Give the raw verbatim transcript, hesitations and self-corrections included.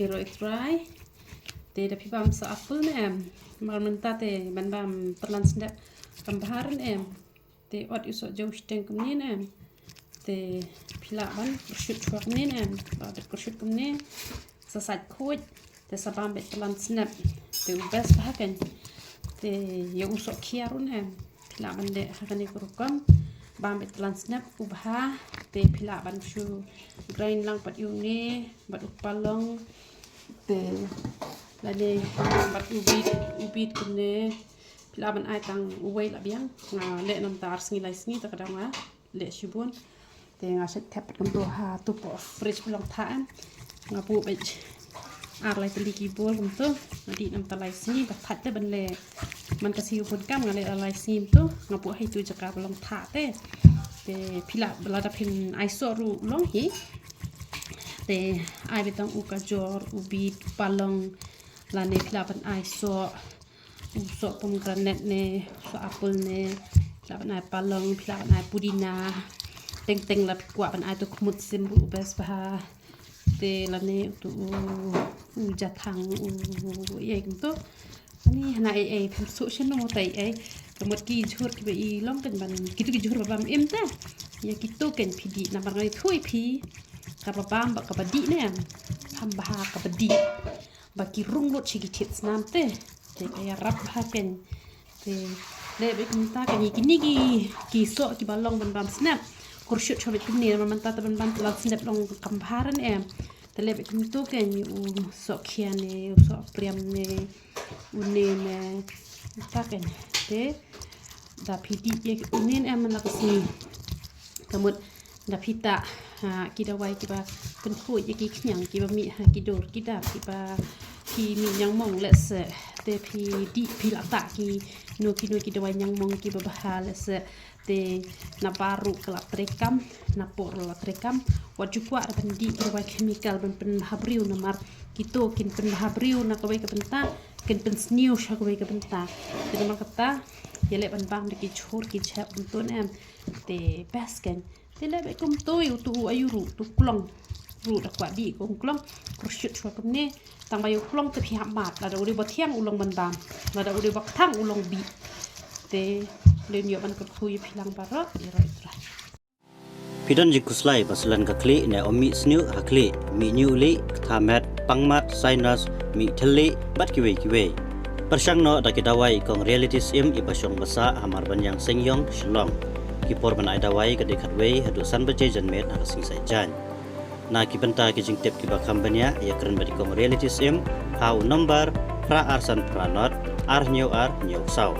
Ïaroh Trai. Te da phi bam soh apple ne em? Namar mynta te ban bam pyllun snep kam bha ne em? Te ot ïa u soh jew shiteng kumne ne em? Te phi lah ban kyrshut shuwa kumne ne em? Ot kyrshut kumne. Sa sait khuid. Te sa bam beit pyllun snep. Te u best bha kein. Te ïa u soh khia ruh ne em? Phi lah ban leh ha kane ka rukom. Bam beit pyllun snep u bha. Te phi lah ban shu grind lang pat ïa une bad u palong. Te lane bad u bit, u bit kumne. Phi lah ban ai tang uwei la biang. Nga leh namar ar sngi lai sngi te ka dang nga leh shibun. Te nga shet thep pat kumto ha tu po fridge u long thah em. Nga buh beit ar lai tylli ki bol kumto. Nga dih namar lai sngi ba thait te ban leh. Man ka sngi u bun kam nga leh lai sngi kumto. Nga buh ha itu jaka ba long thah te. Te phi lah lada phin ai soh ruh long hi. Te ai beit tang u kajor, u bit, palong. Lane phi lah ban ai soh. U soh pomegranate ne, u soh apple ne, phi lah ban ai palong, phi lah ban ai pudina. Teng teng la phi kwah ban ai tu khmut sim ruh u best bha. Te lane tu u, u jathang u, u ei kumto. Ani hana ei ei phim soh shen no tai ei. Ka mut ki jhur kiba i long kan ban, kitu ki jhur ba bam im ta. Ïa kitu kan phi dih namar ngai thui phi. Kaba bam ba kaba dih ne em. Ham bha kaba dih. Ba ki rung lut shi ki thied snam te. Te ka ïarap bha kein. Te leh beit kumta kein ïa kine ki, ki soh kiba long ban bam snep. Kyrshut shuwa beit kumne namar mynta te ban bam pyllun snep long kam bha ne em. Te leh beit kumto kein ïa u soh khia ne, u soh priam ne, une ne. Kumta kein. Te da phi dih ïa une ne em man la ka sngi. Ka mut da phi tah ha ki dawai kiba pynkhuid ïa ki khñiang kiba mih ha ki dur ki dar kiba phi mih ñiangmong lehse te phi dih phi la tah kino kino ki dawai ñiangmong kiba bha lehse te na baroh ka la trei kam, na por la trei kam. Wat ju kwah ban dih ki dawai chemical ban pynbha briew namar kito kin pynbha briew na kawei ka bynta, kin pynsniew sha kawei ka bynta. Te namar kata ïaleh ban bam da ki jhur ki jhep kumto ne em. Te best kein. Te leh beit kumto ïa utu u ayu ruh, tu klong. Ruh da kwah dih kum klong. Kyrshut shuwa kumne. Tang ba ïa u klong te phi hap mad. Lada u dei ba thiang u long ban bam. Lada u dei ba kthang u long bih. Te leh ïoh ban kyrkhu ïa phi lang baroh. Ïaroh Trai. Phi don jingkhuslai ba slen ka khlieh ne ym mih sniew ha khlieh, mih ñiuh lieh, ktha met, pang mat, sinus, mih thylliej, bad kiwei kiwei. Pyrshang noh da ki dawai kong Reality Syiem iba shong ba sah ha Marbaniang Seingiong, Shillong. Ki por ban ai dawai ka dei khatwei haduh san baje janmiet ha ka sngi Saitjaiñ. Na ki bynta ki jingtip kiba kham bniah, ïakren bad i kong Reality Syiem ha u nombar phra ar san phra nod, ar hynñiew ar hynñiew saw.